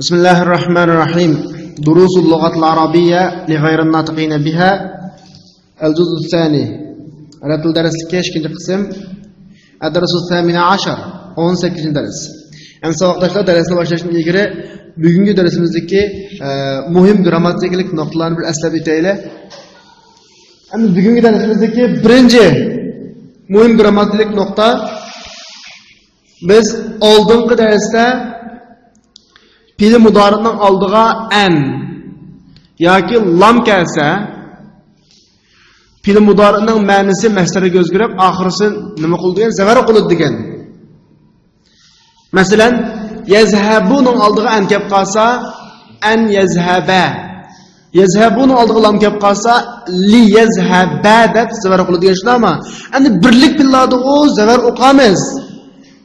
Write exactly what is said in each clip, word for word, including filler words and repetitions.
بسم الله الرحمن الرحيم. دروس اللغة العربية لغير الناطقين بها. الجزء الثاني. ئەرەب تىل دەرسلىكى ئىككىنچى قىسىم. الدرس الثامن عشر. ئون سەككىزىنچى دەرس. ئەمدى ساۋاقداشلار، دەرسنى باشلاشتىن ئىلگىرى بۈگۈنكى دەرسىمىزدىكى، ئە، مۇھىم گرامماتىكىلىق نۇقتىلارنى بىر ئەسلەپ ئۆتەيلى. ئەمدى بۈگۈنكى دەرسىمىزدىكى بىرىنچى مۇھىم گرامماتىكىلىق نۇقتا، بىز ئالدىنقى دەرستە پېئىل مۇدارىئنىڭ ئالدىغا ئەن ياكى لام كەلسە، پېئىل مۇدارىئنىڭ مەنىسى مەسدەرگە ئۆزگىرىپ، ئاخىرسى نېمە قىلىدۇ دېگەن، زەۋەر قىلىدۇ دېگەن. مەسىلەن، يەزھەبۇنىڭ ئالدىغا ئەن كەپ قالسا، ئەن يەزھەبە. يەزھەبۇنىڭ ئالدىغا لام كەپ قالسا، لىيەزھەبە دەپ زەۋەر قىلىدۇ دېگەن شۇنداقمۇ؟ ئەمدى بىرلىك پېئىللاردىغۇ زەۋەر ئوقۇمىز.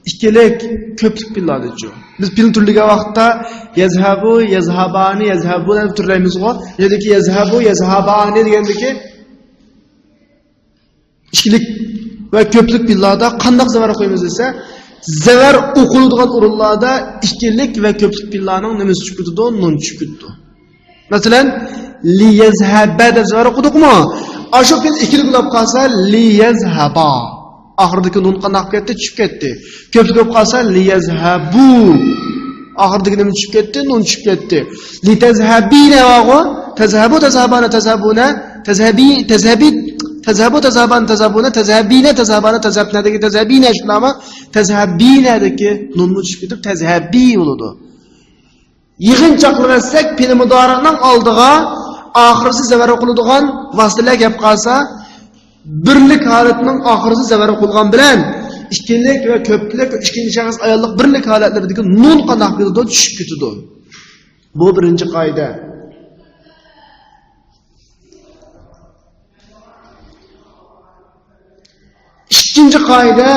ئىككىلىك، كۆپلۈك پېئىللاردىچۇ؟ بىز پېئىل تۈرلىگەن ۋاقىتتا يەزھەبۇ، يەزھەبانى، يەزھەبۇنە دەپ تۈرلەيمىزغۇ؟ يەنىكى يەزھەبۇ، يەزھەبانى دېگەندىكى ئىككىلىك ۋە كۆپلۈك پېئىللاردا قانداق زەۋەر قويىمىز دېسە، زەۋەر ئوقۇلىدىغان ئورۇنلاردا ئىككىلىك ۋە كۆپلۈك پېئىللارنىڭ نېمىسى چۈشۈپ كېتىدۇ؟ نۇن چۈشۈپ كېتىدۇ. مەسىلەن، لىيەزھەبە دەپ زەۋەر ئوقۇدۇقمۇ؟ ئاشۇ پېئىل ئىككىلىك بولۇپ قالسا، لىيەزھەبا. ئاخىرىدىكى نۇن قانداق بولۇپ كەتتى؟ چۈشۈپ كەتتى. كۆپلۈك بولۇپ قالسا، لىيەزھەبۇ. ئاخىرىدىكى نېمە چۈشۈپ كەتتى؟ نۇن چۈشۈپ كەتتى. لىتەزھەبىنە بارغۇ. تەزھەبۇ، تەزھەبانە، تەزھەبۇنە. تەزھەبى، تەزھەبى، تەزھەبۇ، تەزھەبانە، تەزھەبۇنە. تەزھەبىنە، تەزھەبانە، تەزھەبنەدىكى تەزھەبىنە شۇنداقمۇ؟ تەزھەبىنەدىكى نۇنمۇ چۈشۈپ كېتىپ، تەزھەبى بولىدۇ. يىغىنچاقلىۋەتسەك، پېئىل مۇدارىئنىڭ ئالدىغا ئاخىرسى زەۋەر قىلىدىغان ۋاسىتىلەر كەپ قالسا، بىرلىك ھالىتىنىڭ ئاخىرسى زەۋەر قىلغان بىلەن ئىككىلىك ۋە كۆپلۈك ۋە ئىككىنچى شەخس ئاياللىق بىرلىك ھالەتلىرىدىكى نۇن قانداق قىلىدۇ؟ چۈشۈپ كېتىدۇ. بۇ بىرىنچى قائىدە. ئىككىنچى قائىدە،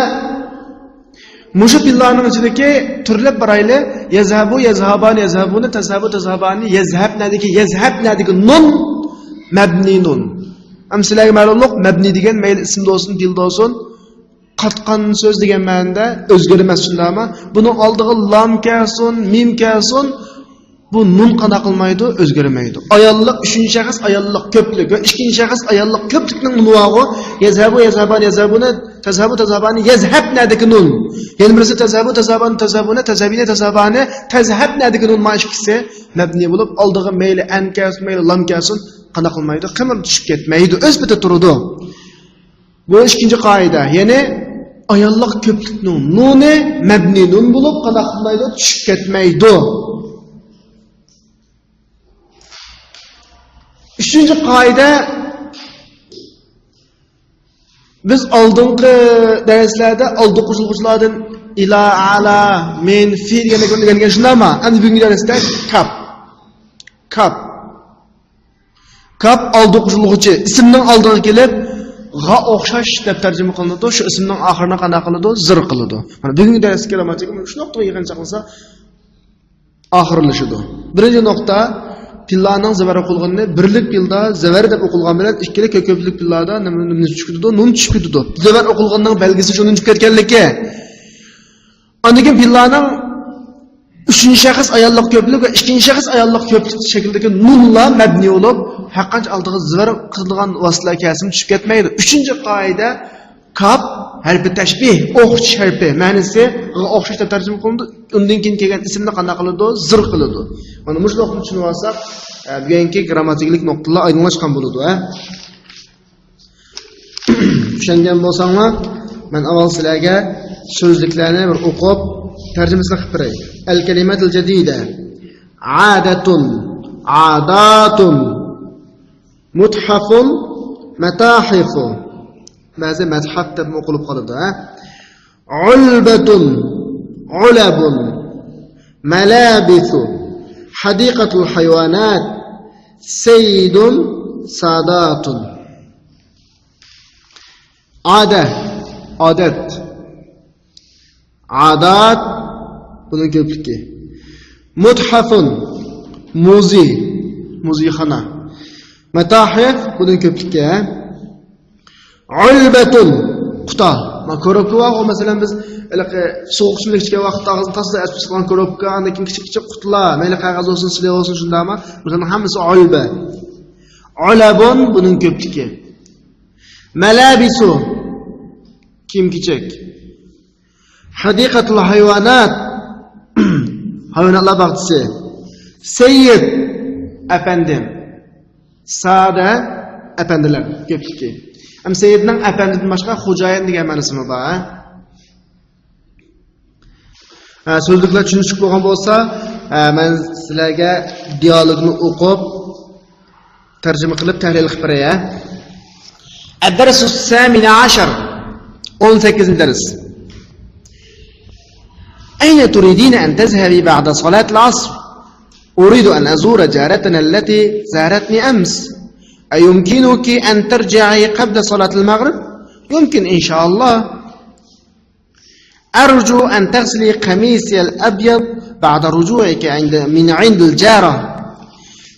مۇشۇ پېئىللارنىڭ ئىچىدىكى تۈرلەپ بارايلى. يەزھەبۇ، يەزھابانى، يەزھەبۇنە، تەزھەبۇ، تەزھابانى، يەزھەبنەدىكى، يەزھەبنەدىكى نۇن مەبنىي نۇن. ئەمما سىلەرگە مەلۇملۇق، مەبنىي دېگەن مەيلى ئىسىمدا بولسۇن، پېئىلدا بولسۇن، قاتقان سۆز دېگەن مەنىدە ئۆزگەرمەس، شۇنداقمۇ؟ بۇنىڭ ئالدىغا لام كەلسۇن، مىم كەلسۇن، بۇ نۇن قانداق قىلمايدۇ؟ ئۆزگەرمەيدۇ. ئاياللىق، ئۈچىنچى شەخس ئاياللىق كۆپلۈك ۋە ئىككىنچى شەخس ئاياللىق كۆپلۈكنىڭ نۇنى بارغۇ. يەزھەبۇ، يەزھابانى، يەزھەبۇنە، تەزھەبۇ، تەزھابانى، يەزھەبنەدىكى نۇن. يەنە بىرسى تەزھەبۇ، تەزھابانى، تەزھەبۇنە، تەزھەبىنە، تەزھابانى، تەزھەبنەدىكى نۇن. مانا ئىككىسى مەبنىي بولۇپ، ئالدىغا مەيلى ئەن كەلسۇن، مەيلى لام كەلسۇن، قانداق قىلمايدۇ؟ قىمىر چۈشۈپ كەتمەيدۇ، ئۆز پېتى تۇرىدۇ. بۇ ئىككىنچى قائىدە، يەنى ئاياللىق كۆپلۈكنىڭ نۇنى مەبنىي نۇن بولۇپ، قانداق قىلمايدۇ؟ چۈشۈپ كەتمەيدۇ. ئۈچىنچى قائىدە، بىز ئالدىنقى دەرسلەردە ئالدى قوشۇلغۇچىلاردىن ئىلا، ئالا، مىن، فى دېگەنلەرنى ئۆگەنگەن، شۇنداقمۇ؟ ئەمدى بۈگۈنكى دەرستە كاپ. كاپ. كاپ ئالدى قوشۇلغۇچى ئىسىمنىڭ ئالدىغا كېلىپ، غا ئوخشاش دەپ تەرجىمە قىلىنىدۇ. شۇ ئىسىمنىڭ ئاخىرىنى قانداق قىلىدۇ؟ زىر قىلىدۇ. مانا بۈگۈنكى دەرسكە گرامماتىكا شۇ نۇقتىغا يىغىنچاقلىسا ئاخىرلىشىدۇ. بىرىنچى نۇقتا، پېئىللارنىڭ زەۋەر ئوقۇلغىنىنى بىرلىك پېئىلدا زەۋەر دەپ ئوقۇلغان بىلەن ئىككىلىك ۋە كۆپلۈك پېئىللاردا نېمە، نېمە چۈشۈپ كېتىدۇ؟ نۇن چۈشۈپ كېتىدۇ. زەۋەر ئوقۇلغىنىنىڭ بەلگىسى شۇ نۇن چۈشۈپ كەتكەنلىكى. ئاندىن كېيىن پېئىللارنىڭ ئۈچىنچى شەخس ئاياللىق كۆپلۈك ۋە ئىككىنچى شەخس ئاياللىق كۆپلۈك شەكلىدىكى نۇنلار مەبنىي بولۇپ، ھەرقانچە ئالدىغا زەۋەر قىلىدىغان ۋاسىتىلەر كەلسىمۇ چۈشۈپ كەتمەيدۇ. ئۈچىنچى قائىدە، كاپ ھەرپى تەشبىھ، ئوخشىتىش ھەرپى، مەنىسى غا ئوخشاش دەپ تەرجىمە قىلىنىدۇ. ئۇندىن كېيىن كەلگەن ئىسىمنى قانداق قىلىدۇ؟ زىر قىلىدۇ. مانا مۇشۇ نۇقتىنى چۈشىنىۋالساق، ئە، بۈگۈنكى گرامماتىكىلىق نۇقتىلار ئايدىڭلاشقان بولىدۇ، ھە؟ چۈشەنگەن بولساڭلار، مەن ئاۋۋال سىلەرگە سۆزلۈكلەرنى بىر ئوقۇپ، تەرجىمىسىنى قىلىپ بېرەي. الكلمات الجديدة. عادة، عادات، متحف، متاحف. بەزى مەتھەپ دەپمۇ ئوقۇلۇپ قالىدۇ، ھە؟ علبة، علب، ملابس، حديقة الحيوانات، سيد، سادات. ئادە، ئادەت. ئادات، بۇنىڭ كۆپلۈكى. متحف، مۇزېي، مۇزېيخانا. مەتاھىف، بۇنىڭ كۆپلۈكى، ھە؟ علبة، قۇتا. كوروپكا بار، ئۇ مەسىلەن بىز ھېلىقى سوغۇق ئىچىملىك ئىچكەن ۋاقىتتا ئاغزىنى تاسلا ئەسىپ چىققان كوروپكا، ئاندىن كېيىن كىچىك كىچىك قۇتىلار، مەيلى قەغەز بولسۇن، سلىۋا بولسۇن، شۇنداقمۇ؟ بۇلارنىڭ ھەممىسى ئۇلبە. ئۇلەبۇن بۇنىڭ كۆپلۈكى. مەلابىسۇ، كىيىم كېچەك. ھەدىقەتۇل ھايۋانات، ھايۋاناتلار باغچىسى. سەييىد، ئەپەندى. سادە، ئەپەندىلەر كۆپلۈكى. ھەم سەييىدنىڭ ئەپەندىدىن باشقا خوجايىن دېگەن مەنىسىمۇ بار. ھە، سۆزلۈكلەر چۈشىنىشلىك بولغان بولسا، ھە، مەن سىلەرگە دىيالوگنى ئوقۇپ، تەرجىمە قىلىپ تەھلىل قىلىپ بېرەي، ھە. الدرس الثامن عشر، ئون سەككىزىنچى دەرس. أين تريدين أن تذهبي بعد صلاة العصر؟ أريد أن أزور جارتنا التي زارتني أمس. أيمكنك أن ترجعي قبل صلاة المغرب؟ يمكن إن شاء الله. أرجو أن تغسلي قميصي الأبيض بعد رجوعك عند، من عند الجارة.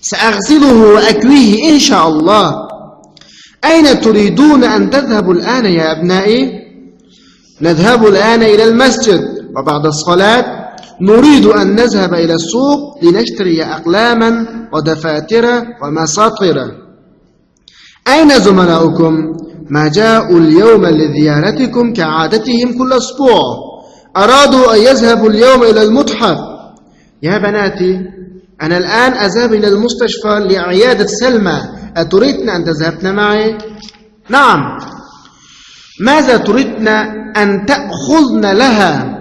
سأغسله وأكويه إن شاء الله. أين تريدون أن تذهبوا الآن يا أبنائي؟ نذهب الآن إلى المسجد، وبعد الصلاة نريد أن نذهب إلى السوق لنشتري أقلاما ودفاتر ومساطر. أين زملاؤكم؟ ما جاءوا اليوم لزيارتكم كعادتهم كل أسبوع. أرادوا أن يذهبوا اليوم إلى المتحف. يا بناتي، أنا الآن أذهب إلى المستشفى لعيادة سلمى. أتريدن أن تذهبن معي؟ نعم. ماذا تريدن أن تأخذن لها؟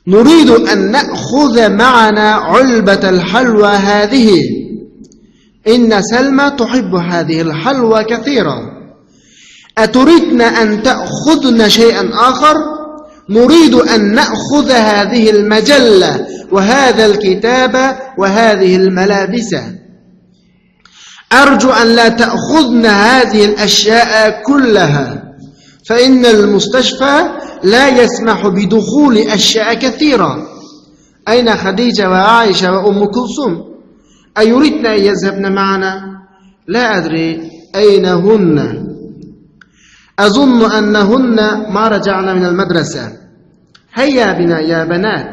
نريد أن نأخذ معنا علبة الحلوى هذه. إن سلمى تحب هذه الحلوى كثيرا. أتريدن أن تأخذن شيئا آخر؟ نريد أن نأخذ هذه المجلة وهذا الكتاب وهذه الملابس. أرجو أن لا تأخذن هذه الأشياء كلها، فإن المستشفى لا يسمح بدخول أشياء كثيرة. أين خديجة وعائشة وأم كلثوم؟ أيريدن أن يذهبن معنا؟ لا أدري أين هن. أظن أنهن ما رجعن من المدرسة. هيا بنا يا بنات.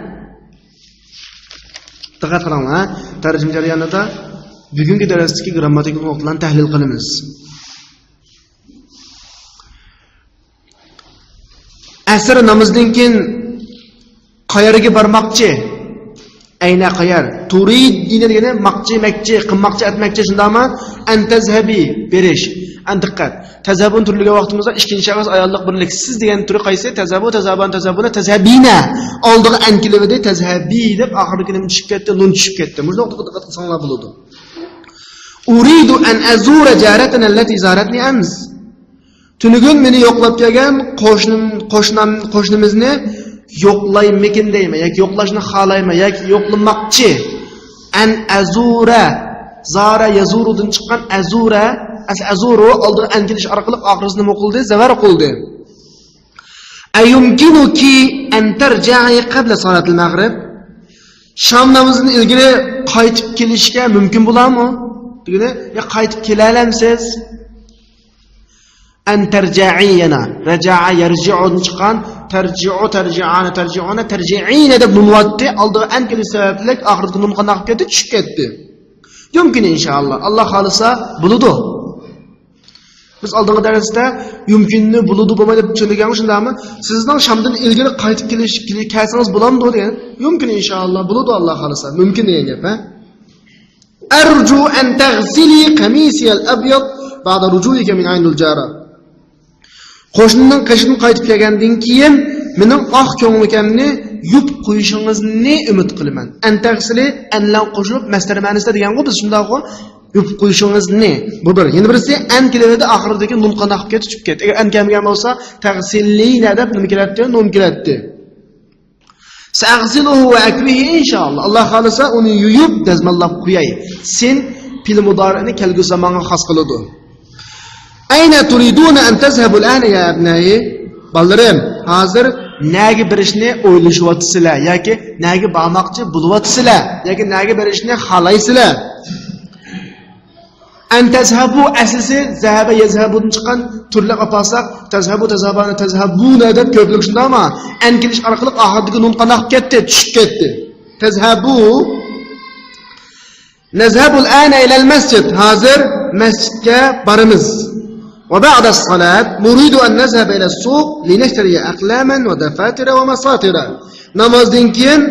دىققەت قىلىڭلار، ھە؟ تەرجىمە جەريانىدا بۈگۈنكى دەرستىكى گىرامماتىكىلىق نۇقتىلارنى تەھلىل قىلىمىز. ئەسىر نامىزىدىن كېيىن قەيەرگە بارماقچى؟ ئەينە قەيەر؟ تۇرىدىنە دېگىنى ماقچى، مەكچى، قىلماقچى، ئەتمەكچى، شۇنداقمۇ؟ ئەن تەزھەبى، بېرىش. ئەن دىققەت. تەزھەبۇن تۈرلىگەن ۋاقتىمىزدا ئىككىنچى شەخس ئاياللىق بىرلىك. سىز دېگەن تۈرى قايسى؟ تەزھەبۇ، تەزھەبان، تەزھەبۇنە، تەزھەبىنە. ئالدىغا ئەن كېلىۋىدى، تەزھەبى دەپ ئاخىرىدىكى نېمە چۈشۈپ كەتتى؟ نۇن چۈشۈپ كەتتى. مۇشۇ نۇقتىغا دىققەت قىلساڭلار بولىدۇ. ئۇرىدۇ ئەن ئەزۇرە جارەتەنە لەتى زارەتنى ئەمس. تۈنۈگۈن مېنى يوقلاپ كەلگەن قوشنىم، قوشنام، قوشنىمىزنى يوقلايمىكىن دەيمەن، ياكى يوقلاشنى خالايمەن، ياكى يوقلىماقچى. ئەن ئەزۇرە، زارە يەزۇرۇدىن چىققان ئەزۇرە، ئەس ئەزۇرۇ، ئالدىغا ئەن كېلىش ئارقىلىق ئاخىرىسىنى نېمە قىلدى؟ زەۋەر قىلدى. ئەيۇمكىنۇكى ئەن تەرجەئى قەبلە سالاتىل مەغرىب. شام نامىزىدىن ئىلگىرى قايتىپ كېلىشكە مۇمكىن بولارمۇ؟ دېگىنى، يا قايتىپ كېلەلەمسىز؟ ئەن تەرجەئى يەنە. رەجەئە يەرجىئۇدىن چىققان، تەرجىئۇ، تەرجىئانە، تەرجىئۇنە، تەرجىئىنە دەپ نۇن ۋاتتى. ئالدىغا ئەن كېلىش سەۋەبلىك ئاخىرىدىكى نۇن قانداق قىلىپ كەتتى؟ چۈشۈپ كەتتى. يۇمكىن ئىنشائاللا. ئاللا خالىسا بولىدۇ. بىز ئالدىنقى دەرستە يۇمكىننى بولىدۇ بولمايدۇ دەپ چۈشەندۈرگەن شۇنداقمۇ؟ سىزنىڭ شامدىن ئىلگىرى قايتىپ كېلىش، كەلسىڭىز بولامدۇ دېگەن. يۇمكىن ئىنشائاللا. بولىدۇ ئاللا خالىسا. مۇمكىن دېگەن گەپ، ھە؟ ئەرجۇ ئەن تەغسىلى قەمىسىيەل ئەبيەد بەئدە رۇجۇئىكە مىن ئەندىل جارە. قوشنىنىڭ قېشىدىن قايتىپ كەلگەندىن كېيىن مېنىڭ ئاق كۆڭلىكەمنى يۇيۇپ قويۇشىڭىزنى ئۈمىد قىلىمەن. ئەن تەغسىلى، ئەن بىلەن قوشۇلۇپ، مەسدەر مەنىسىدە دېگەنغۇ بىز، شۇنداقغۇ؟ يۇيۇپ قويۇشىڭىزنى. بۇ بىر. يەنە بىرسى، ئەن كېلىۋىدى، ئاخىرىدىكى نۇن قانداق قىلىپ كەتتى؟ چۈشۈپ كەتتى. ئەگەر ئەن كەلمىگەن بولسا، تەغسىلىنە دەپ نېمە كېلەتتى؟ نۇن كېلەتتى. سەغسىلۇھۇ ۋە ئەكۋىھى ئىنشائاللا. ئاللا خالىسا ئۇنى يۇيۇپ دەزماللاپ قوياي. سىن پېئىل مۇدارىئنى كەلگۈسى زامانغا خاس قىلىدۇ. ئەينە تۇرىدۇنە ئەن تەزھەبۇل ئەنە يا ئەبنەئى؟ بالىلىرىم، ھازىر نەگە بېرىشنى ئويلىشىۋاتىسىلەر ياكى نەگە بارماقچى بولۇۋاتىسىلەر ياكى نەگە بېرىشنى خالايسىلەر؟ ئەن تەزھەبۇ ئەسلىسى زەھەبە يەزھەبۇدىن چىققان تۈرلەپ ئاپارساق، تەزھەبۇ، تەزھەبانى، تەزھەبۇنە دەپ كۆپلۈك شۇنداقمۇ؟ ئەن كېلىش ئارقىلىق ئاخىرىدىكى نۇن قانداق كېتىپ كەتتى؟ چۈشۈپ كەتتى. تەزھەبۇ. نەزھەبۇل ئانا ئىلەل مەسجىد. ھازىر مەسچىتكە بارىمىز. ۋە بەئدەس سالات نۇرىدۇ ئەن نەزھەبە ئىلەس سۇق لىنەشتەرىيە ئەقلامەن ۋە دەفاتىرە ۋە ماساتىرە. نامازدىن كېيىن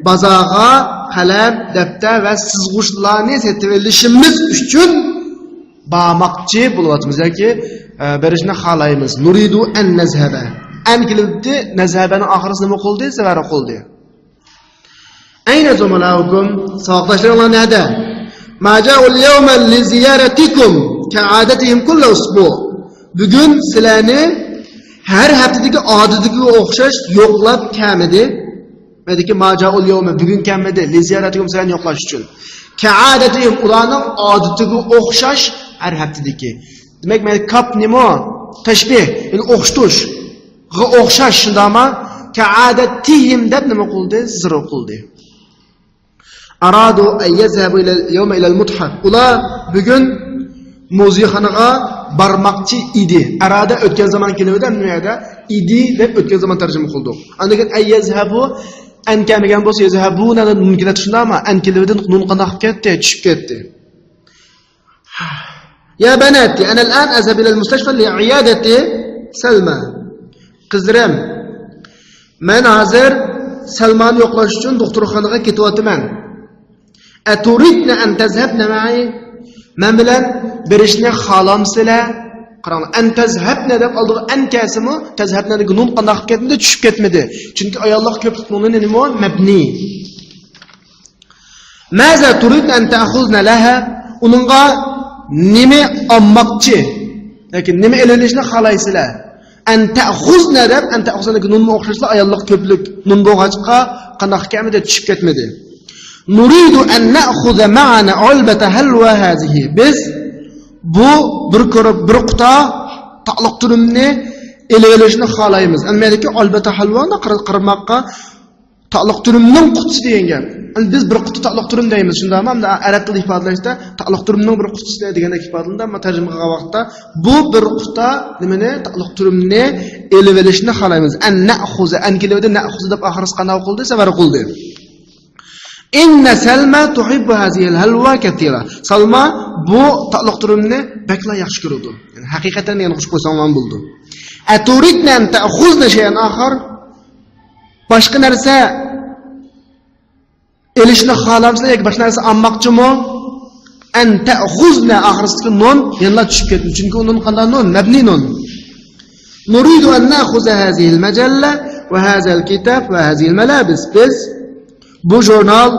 بازارغا قەلەم، دەپتەر ۋە سىزغۇچلارنى سېتىۋېلىشىمىز ئۈچۈن بارماقچى بولۇۋاتىمىز ياكى، ئە، بېرىشنى خالايمىز. نۇرىدۇ ئەن نەزھەبە. ئەن كېلىۋاتتى، نەزھەبەنىڭ ئاخىرىسى نېمە قىلدى؟ سەۋەرە قىلدى. ئەينە زۇمەلاؤكۇم؟ ساۋاقداشلىرىڭلار نەدە؟ ما جاءوا اليوم لزيارتكم كعادتهم كل أسبوع. بۈگۈن سىلەرنى ھەر ھەپتىدىكى ئادىتىگە ئوخشاش يوقلاپ كەلمىدى. مەدىكى ما جاءوا اليوم، بۈگۈن كەلمىدى. لزيارتكم، سىلەرنى يوقلاش ئۈچۈن. كعادتهم، ئۇلارنىڭ ئادىتىگە ئوخشاش ھەر ھەپتىدىكى. دېمەك، مەن كاپ نېمە؟ تەشبىھ، يەنى ئوخشىتىش. غا ئوخشاش، شۇنداقمۇ؟ كعادتهم دەپ نېمە قىلدى؟ زىر قىلدى. أرادوا أن يذهبوا إلى اليوم إلى المتحف. ئۇلار بۈگۈن مۇزېيخانىغا بارماقچى ئىدى. ئەرادە ئۆتكەن زامان كېلىۋىدى، ئەمدى بۇ يەردە ئىدى دەپ ئۆتكەن زامان تەرجىمە قىلدۇق. ئاندىن كېيىن أن يذهبوا، ئەن كەلمىگەن بولسا يذهبون نۇن كېلەتتى شۇنداقمۇ؟ ئەن كېلىۋىدى، نۇن قانداق كەتتى؟ چۈشۈپ كەتتى. يا بناتي، أنا الآن أذهب إلى المستشفى لعيادة سلمى. قىزلىرىم، مەن ھازىر سەلمانى يوقلاش ئۈچۈن دوختۇرخانىغا كېتىۋاتىمەن. أتريدن أن تذهبن معي؟ مەن بىلەن بېرىشنى خالامسىلەر؟ قاراڭلار، أن تذهبن دەپ ئالدىغا ئەن كەلسىمۇ، تذهبن دىكى نۇن قانداق قىلىپ كەتمىدى؟ چۈشۈپ كەتمىدى. چۈنكى ئاياللىق كۆپلۈك نۇنى نېمە؟ مەبنىي. ماذا تريدن أن تأخذن لها؟ ئۇنىڭغا نېمە ئالماقچى؟ ياكى نېمە ئېلىۋېلىشنى خالايسىلەر؟ أن تأخذن دەپ، أن تأخذن دىكى نۇنمۇ ئوخشاشلا ئاياللىق كۆپلۈك نۇن بولغاچقا، قانداق كەلمىدى؟ چۈشۈپ كەتمىدى. نريد أن نأخذ معنا علبة حلوى هذه. بىز بۇ بىر كۆرۈپ، بىر قۇتا تاتلىق تۈرۈمنى ئېلىۋېلىشنى خالايمىز. ئەمما يەنىكى ئالبەتتە ھەلۋانى قىر-، قىرماققا تاتلىق تۈرۈمنىڭ قۇتىسى دېگەن گەپ. ئەمدى بىز بىر قۇتا تاتلىق تۈرۈم دەيمىز، شۇنداقمۇ؟ ئەمدى ئەرەب تىلىدا ئىپادىلەشتە تاتلىق تۈرۈمنىڭ بىر قۇتىسى دېگەندەك ئىپادىلىنىدۇ، ئەمما تەرجىمە قىلغان ۋاقىتتا بۇ بىر قۇتا نېمىنى؟ تاتلىق تۈرۈمنى ئېلىۋېلىشنى خالايمىز. أن نأخذ، أن كېلىۋىدى، نأخذ دەپ ئاخىرىسى قانداق قىلدى؟ سەۋەر قىلدى. إن سلمى تحب هذه الحلوى كثيرا. سالما بۇ تاتلىق تۈرۈمنى بەكلا ياخشى كۆرىدۇ. يەنى ھەقىقەتەن يەنە قوشۇپ قويساڭلارمۇ بولىدۇ. أتريدن أن تأخذن شيئا آخر؟ باشقا نەرسە ئېلىشنى خالامسىلەر ياكى باشقا نەرسە ئالماقچىمۇ؟ أن تأخذن ئاخىرىسىدىكى نۇن يەنىلا چۈشۈپ كەتتى. چۈنكى ئۇ نۇن قانداق نۇن؟ مەبنىي نۇن. نريد أن نأخذ هذه المجلة وهذا الكتاب وهذه الملابس. بىز بۇ ژۇرنال،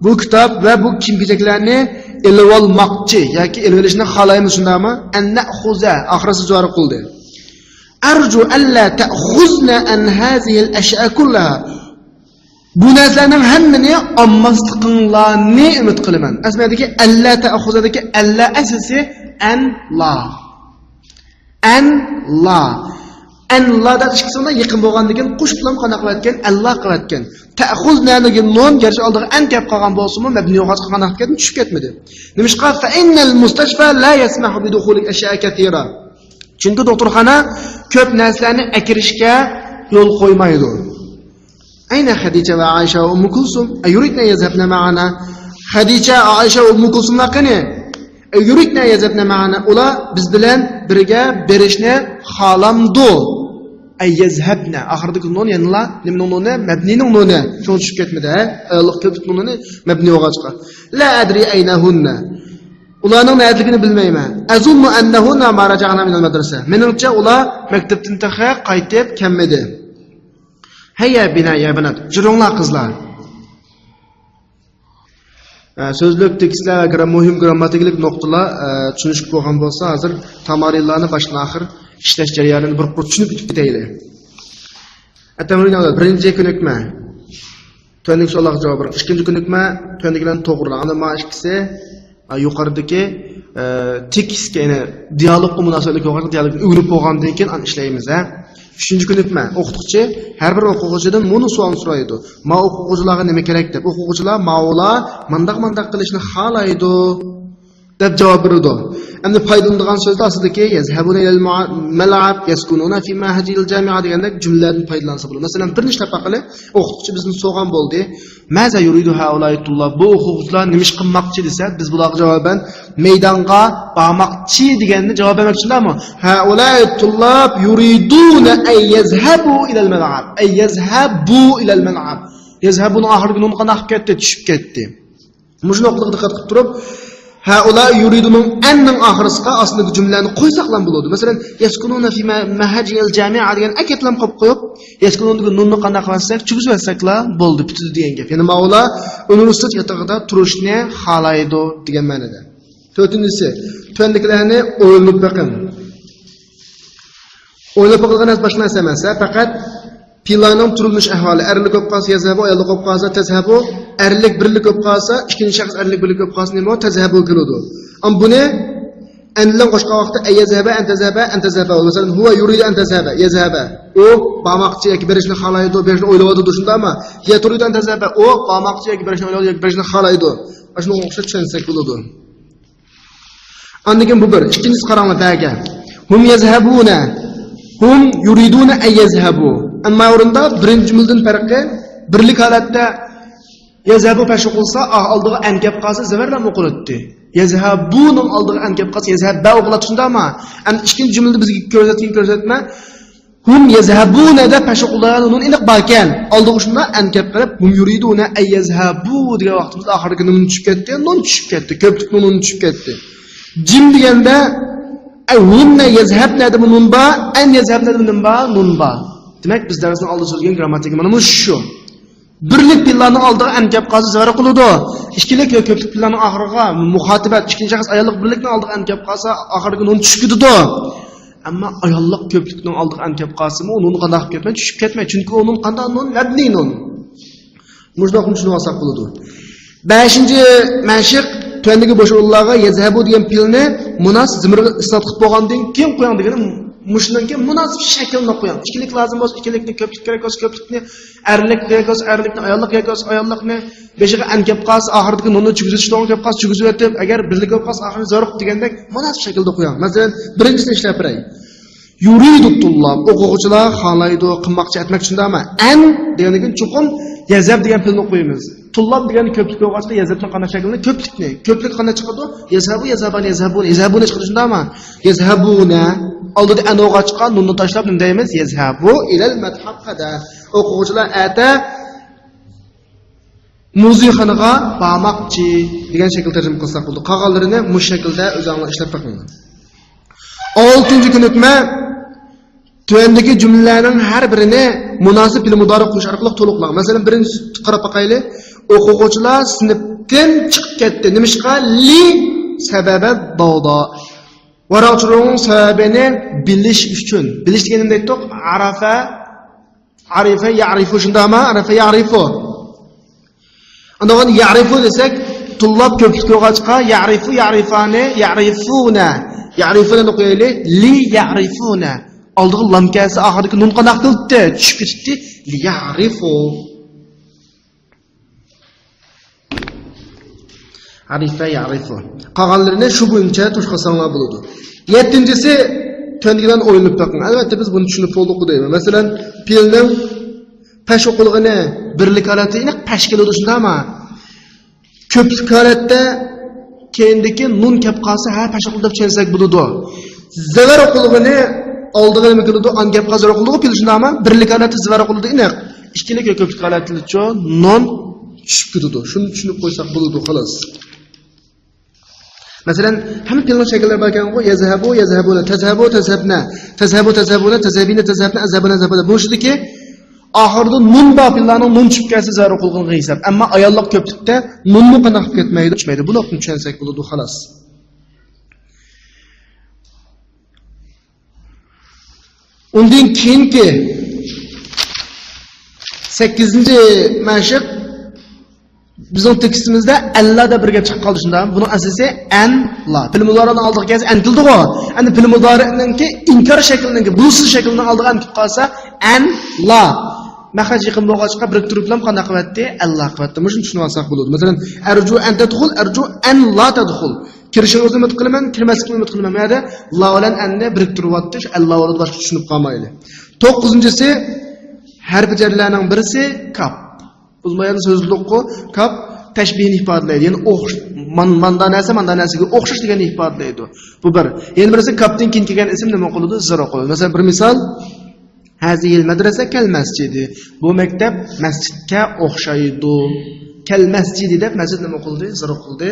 بۇ كىتاب ۋە بۇ كىيىم-كېچەكلەرنى ئېلىۋالماقچى ياكى ئېلىۋېلىشنى خالايمىز، شۇنداقمۇ؟ أن نأخذ ئاخىرىسى جارى قىلدى. أرجو ألا تأخذن عن هذه الأشياء كلها. بۇ نەرسىلەرنىڭ ھەممىنى ئالماسلىقىڭلارنى ئۈمىد قىلىمەن. ئەسلىدىكى ألا تأخذدىكى ألا ئەسلىسى أن لا. أن لا. أن لا دەپ ئىككىسىنى يېقىن بولغاندىن كېيىن قوشۇپلا قانداق قىلىۋەتكەن؟ ألا قىلىۋەتكەن. تأخذننىڭ نۇن، گەرچە ئالدىغا أن كەپ قالغان بولسىمۇ، مەبنىي بولغاچقا قانداق كەتتى؟ چۈشۈپ كەتمىدى. نېمىشقا؟ فإن المستشفى لا يسمح بدخول أشياء كثيرة. چۈنكى دوختۇرخانا كۆپ نەرسىلەرنى ئەكىرىشكە يول قويمايدۇ. أين خديجة وعائشة وأم كلثوم؟ أيريدن أن يذهبن معنا؟ خەدىچە، ئائىشە، ئۇممۇ كۇلسۇملار قېنى؟ أيريدن أن يذهبن معنا؟ ئۇلار بىز بىلەن بىرگە بېرىشنى خالامدۇ؟ أن يذهبن. ئاخىرىدىكى نۇن يەنىلا نېمىنىڭ نۇنى؟ مەبنىينىڭ نۇنى. شۇڭا چۈشۈپ كەتمىدى، ھە؟ ئاياللىق كۆپلۈك نۇنىنى مەبنىي بولغاچقا. لا أدري أين هن. ئۇلارنىڭ نەدىلىكىنى بىلمەيمەن. أظن أنهن ما رجعن من المدرسة. مېنىڭچە ئۇلار مەكتەپتىن تېخى قايتىپ كەلمىدى. هيا بنا يا بنات. يۈرۈڭلار قىزلار. ئە، سۆزلۈك، تېكىستلەر ۋە گرام-، مۇھىم گىرامماتىكىلىق نۇقتىلار، ئە، چۈشىنىشلىك بولغان بولسا، ھازىر تامارىنلارنى باشتىن ئاخىر ئىشلەش جەريانىنى بىر قۇر چۈشىنىپ ئۆتۈپ كېتەيلى. ئەتەمرىن بىرىنچى كۆنۈكمە. تۆۋەندىكى سوئاللارغا جاۋاب بېرىڭ. ئىككىنچى كۆنۈكمە، تۆۋەندىكىلەرنى توغرىلاڭ. ئەنە ما ئىككىسى، ئا، يۇقىرىدىكى، ئە، تېكىستكە، يەنى دىيالوگقا مۇناسىۋەتلىك بولغان، دىيالوگنى ئۆگىنىپ بولغاندىن كېيىن ئاندىن ئىشلەيمىز، ھە. ئۈچىنچى كۆنۈكمە. ئوقۇتقۇچى ھەر بىر ئوقۇغۇچىدىن مۇنۇ سوئالنى سورايدۇ. ما ئوقۇغۇچىلارغا نېمە كېرەك دەپ. ئوقۇغۇچىلار ماۋۇلار مانداق-مانداق قىلىشنى خالايدۇ. دەپ جاۋاب بېرىدۇ. ئەمدى پايدىلىنىدىغان سۆزدە ئاستىدىكى يەزھەبۇنە ئىلەل مۇ-، مەلئەب، يەسكۇنۇنە فى مەھەجىل جامىئە دېگەندەك جۈملىلەردىن پايدىلانسا بولىدۇ. مەسىلەن، بىرنى ئىشلەپ باقىلى. ئوقۇتقۇچى بىزدىن سورىغان بولدى. مازا يۇرىدۇ ھائۇلاي تۇللاب؟ بۇ ئوقۇغۇچىلار نېمە ئىش قىلماقچى دېسە، بىز بۇلارغا جاۋابەن مەيدانغا بارماقچى دېگەننى جاۋاب بەرمەكچى شۇنداقمۇ؟ ھائۇلاي تۇللاب يۇرىدۇنە ئەن يەزھەبۇ ئىلەل مەلئەب. ئەن يەزھەبۇ ئىلەل مەلئەب. يەزھەبۇنىڭ ئاخىرىدىكى نۇن قانداق قىلىپ كەتتى؟ چۈشۈپ كەتتى. مۇشۇ نۇقتىغا دىققەت قىلىپ تۇرۇپ، ھائۇلاي يۇرىدۇنىڭ ئەننىڭ ئاخىرىسىغا ئاستىدىكى جۈملىلەرنى قويساقلا بولىدۇ. مەسىلەن، يەسكۇنۇنە فى مە-، مەھەجىل جامىئە دېگەن ئەكەتلەم قويۇپ قويۇپ، يەسكۇنۇندىكى نۇننى قانداق قىلىۋەتسەك، چۈگۈزۈۋەتسەكلا بولدى، پۈتتى دېگەن گەپ. يەنى ماۋۇلار ئۇنىۋېرسىتېت ياتىقىدا تۇرۇشنى خالايدۇ دېگەن مەنىدە. تۆتىنچىسى، تۆۋەندىكىلەرنى ئويلىنىپ بېقىڭ. ئويلاپ باقىدىغان نەرسە باشقا نەرسە ئەمەس، ھە، پەقەت پېئىللارنىڭ تۇرۇلۇش ئەھۋالى. ئەرلىك بولۇپ قالسا يەزھەبۇ، ئاياللىق بولۇپ قالسا تەزھەبۇ، ئەرلىك بىرلىك بولۇپ قالسا، ئىككىنچى شەخس ئەرلىك بىرلىك بولۇپ قالسا نېمە بولىدۇ؟ تەزھەبۇ كېلىدۇ. ئەمما بۇنى ئەن بىلەن قوشقان ۋاقىتتا ئەن يەزھەبە، ئەن تەزھەبە، ئەن تەزھەبە. مەسىلەن، ھۇۋە يۇرىدۇ ئەن تەزھەبە، يەزھەبە. ئۇ بارماقچى ياكى بېرىشنى خالايدۇ، بېرىشنى ئويلاۋاتىدۇ، شۇنداقمۇ؟ ھىيە تۇرىدۇ ئەن تەزھەبە، ئۇ بارماقچى ياكى بېرىشنى ئويلاۋاتىدۇ ياكى بېرىشنى خالايدۇ. ئاشۇنىڭغا ئوخشاش چۈشەنسەك بولىدۇ. ئاندىن كېيىن بۇ بىر. ئىككىنچىسى قاراڭلار بەگە. ھۇم يەزھەبۇنە. ھۇم يۇرىدۇنە ئەن يەزھەبۇ. ئەمما ئورۇندا بىرىنچى جۈملىدىن پەرقى، بىرلىك ھالەتتە يەزھەبۇ پەش ئوقۇلسا، ئا-، ئالدىغا ئەن كەپ قالسا زەۋەرلەم ئوقۇلاتتى. يەزھەبۇنىڭ ئالدىغا ئەن كەپ قالسا يەزھەبە ئوقۇلاتتى، شۇنداقمۇ؟ ئەمدى ئىككىنچى جۈملىدە بىزگە كۆرسەتكەن كۆرسەتمە، ھۇم يەزھەبۇنە دەپ پەش ئوقۇلىدىغان نۇن ئېنىق باركەن. ئالدىغا شۇنداق ئەن كەپ قېلىپ، ھۇم يۇرىدۇنە ئەن يەزھەبۇ دېگەن ۋاقتىمىزدا ئاخىرىدىكى نۇن چۈشۈپ كەتتى. نۇن چۈشۈپ كەتتى. كۆپلۈكنىڭ نۇنى چۈشۈپ كەتتى. جىم دېگەندە، ئە، ھۇم نە يەزھەب نەدىمۇ نۇن بار، ئەن يەزھەب نەدىمۇ نۇن بار، نۇن بار. دېمەك، بىز دەرسنىڭ ئالدىدا سۆزلىگەن گرامماتىكا مانا مۇشۇ. بىرلىك پېئىللارنىڭ ئالدىغا ئەن كەپ قالسا زەۋەر قىلىدۇ. ئىككىلىك يا كۆپلۈك پېئىللارنىڭ ئاخىرىغا مۇخاتىبەت، ئىككىنچى شەخس ئاياللىق بىرلىكنىڭ ئالدىغا ئەن كەپ قالسا، ئاخىرىدىكى نۇن چۈشۈپ كېتىدۇ. ئەمما ئاياللىق كۆپلۈكنىڭ ئالدىغا ئەن كەپ قالسىمۇ، ئۇ نۇن قانداق قىلىپ كەتمەيدۇ؟ چۈشۈپ كەتمەيدۇ. چۈنكى ئۇ نۇن قانداق نۇن؟ مەبنىي نۇن. مۇشۇنداق چۈشىنىۋالساق بولىدۇ. بەشىنچى مەشىق، تۆۋەندىكى بوش ئورۇنلارغا يەزھەبۇ دېگەن پېئىلنى مۇناسىپ زېمىرغا ئىسنات قىلىپ بولغاندىن كېيىن قويۇڭ دېگىنى، مۇشۇنىڭ كېيىن مۇناسىپ شەكىلنى قويۇڭ. ئىككىلىك لازىم بولسا ئىككىلىكنى، كۆپلۈك كېرەك بولسا كۆپلۈكنى، ئەرلىك كېرەك بولسا ئەرلىكنى، ئاياللىق كېرەك بولسا ئاياللىقنى، بېشىغا ئەن كەپ قالسا، ئاخىرىدىكى نۇننى چۈگۈزۈش توغرا كەپ قالسا، چۈگۈزۈۋېتىپ، ئەگەر بىرلىك بولۇپ قالسا، ئاخىرىدا زەرۇق دېگەندەك مۇناسىپ شەكىلدە قويۇڭ. مەسىلەن، بىرىنچىسىنى ئىشلەپ بېرەي. يۇرىدۇ تۇللاب، ئوقۇغۇچىلار خالايدۇ، قىلماقچى، ئەتمەكچى، شۇنداقمۇ؟ ئەن دېگەندىن كېيىن چوقۇم يەزھەب دېگەن پېئىلنى ئوقۇيمىز. تۇللاب دېگەن كۆپلۈك بولغاچقا، يەزھەبنىڭ قانداق شەكلىنى؟ كۆپلۈكنى. كۆپلۈك قانداق چىقىدۇ؟ يەزھەبۇ، يەزھەبان، يەزھەبۇن، يەزھەبۇنە چىقىدۇ، شۇنداقمۇ؟ يەزھەبۇنە. ئالدىدا ئەن بولغاچقا، نۇننى تاشلاپ نېمە دەيمىز؟ يەزھەبۇ ئىلەل مەتھەب غەدە. ئوقۇغۇچىلار ئەتە مۇزېيخانىغا بارماقچى دېگەن شەكىلدە تەرجىمە قىلساق بولىدۇ. قالغانلىرىنى مۇشۇ شەكىلدە ئۆزۈڭلار ئىشلەپ بېقىڭلار. ئالتىنچى كۆنۈكمە، تۆۋەندىكى جۈملىلەرنىڭ ھەر بىرىنى مۇناسىپ پېئىل مۇدارىئ قوشۇش ئارقىلىق تولۇقلاڭ. مەسىلەن، بىرىنچىسىگە قاراپ باقايلى. ئوقۇغۇچىلار سىنىپتىن چىقىپ كەتتى. نېمىشقا؟ لى سەبەبە داۋدا. ۋاراقچىلىرىنىڭ سەۋەبىنى بىلىش ئۈچۈن. بىلىش دېگەننى نېمە دەيتتۇق؟ ئارافە، ئارىفە، يەئرىفۇ، شۇنداقمۇ؟ ئارافە، يەئرىفۇ. ئاندىن يەئرىفۇ دېسەك، تۇللاب كۆپلۈك بولغاچقا، يەئرىفۇ، يەئرىفانى، يەئرىفۇنە. يەئرىفۇنەنى ئوقۇيلى. لى يەئرىفۇنە. ئالدىغا لام كەلسە، ئاخىرىدىكى نۇن قانداق قىلىپتۇ؟ چۈشۈپ كېتىپتۇ. لى يەئرىفۇ. ئارىفە يەئرىفۇ. قالغانلىرىنى شۇ بويىچە توشقانساڭلار بولىدۇ. يەتتىنچىسى، تۆۋەندىكىدىن ئويلىنىپ بېقىڭ. ئەلۋەتتە، بىز بۇنى چۈشىنىپ بولدۇق دەيمەن. مەسىلەن، پېئىلنىڭ پەش ئوقۇلغىنى بىرلىك ھالەتتە ئېنىق پەش كېلىدۇ، شۇنداقمۇ؟ كۆپلۈك ھالەتتە كەينىدىكى نۇن كەپ قالسا، ھە، پەش ئوقۇلدى دەپ چۈشەنسەك بولىدۇ. زەۋەر ئوقۇلغىنى ئالدىغا نېمە كېلىدۇ؟ ئان كەپ قالسا زەۋەر ئوقۇلىدىغۇ پېئىل، شۇنداقمۇ؟ بىرلىك ھالەتتە زەۋەر ئوقۇلىدۇ، ئېنىق. ئىككىلىك يا كۆپلۈك ھالەتتىچۇ نۇن چۈشۈپ كېتىدۇ. شۇنى چۈشىنىپ قويساق بولىدۇ، خالاس. مەسىلەن، ھەممە پېئىلنىڭ شەكىللىرى باركەنغۇ، يەزھەبۇ، يەزھەبۇنە، تەزھەبۇ، تەزھەبنە، تەزھەبۇ، تەزھەبۇنە، تەزھەبىنە، تەزھەبنە، ئەزھەبۇنە، ئەزھەبۇنە. بۇ ئىچىدىكى ئاخىرىدا نۇن بار پېئىللارنىڭ نۇن چۈشۈپ كەلسە زەرۇر قىلغىنىغا ھېساب. ئەمما ئاياللىق كۆپلۈكتە نۇنمۇ قانداق قىلىپ كەتمەيدۇ؟ چۈشمەيدۇ. بۇ نۇقتىنى چۈشەنسەك بولىدۇ، خالاس. ئۇندىن كېيىنكى سەككىزىنچى مەشىق، بىزنىڭ تېكىستىمىزدە ئەللا دەپ بىر گەپ چىقىپ قالدى، شۇنداقمۇ؟ بۇنىڭ ئەسلىسى ئەن لا. پېئىل مۇدارىئنىڭ ئالدىغا كەلسە ئەن كېلىدىغۇ. ئەمدى پېئىل مۇدارىئنىڭكى ئىنكار شەكلىنىڭكى، بۇلسىز شەكلىنىڭ ئالدىغا ئەن كېلىپ قالسا، ئەن لا. مەخرەج يېقىن بولغاچقا، بىرىكتۈرۈپلا قانداق قىلىۋەتتى؟ ئەللا قىلىۋەتتى. مۇشۇنى چۈشىنىۋالساق بولىدۇ. مەسىلەن، ئەرجۇ ئەن تەدخۇل، ئەرجۇ ئەن لا تەدخۇل. كىرىشىڭىزنى ئۈمىد قىلىمەن، كىرمەسلىكنى ئۈمىد قىلىمەن. بۇ يەردە لا بىلەن ئەننى بىرىكتۈرۈۋاتتى، شۇ ئەللا بولىدۇ، باشقا چۈشىنىپ قالمايلى. توققۇزىنچىسى، ھەرپى جەرلەرنىڭ بىرسى كاپ. بۇ يەنە سۆزلۈكقۇ، كاپ تەشبىھنى ئىپادىلەيدۇ. يەنى ئوخش-، مان-، ماندا نەرسە، ماندا نەرسىگە ئوخشاش دېگەننى ئىپادىلەيدۇ. بۇ بىر. يەنە بىرسى كاپتىن كېيىن كەلگەن ئىسىم نېمە قىلىدۇ؟ زىر قىلىدۇ. مەسىلەن، بىر مىسال. ھەزىھىل مەدرەسە كەل مەسجىدى. بۇ مەكتەپ مەسچىتكە ئوخشايدۇ. كەل مەسجىدى دەپ مەسچىت نېمە قىلدى؟ زىر قىلدى.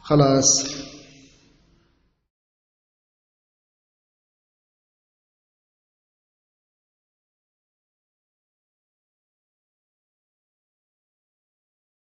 خالاس.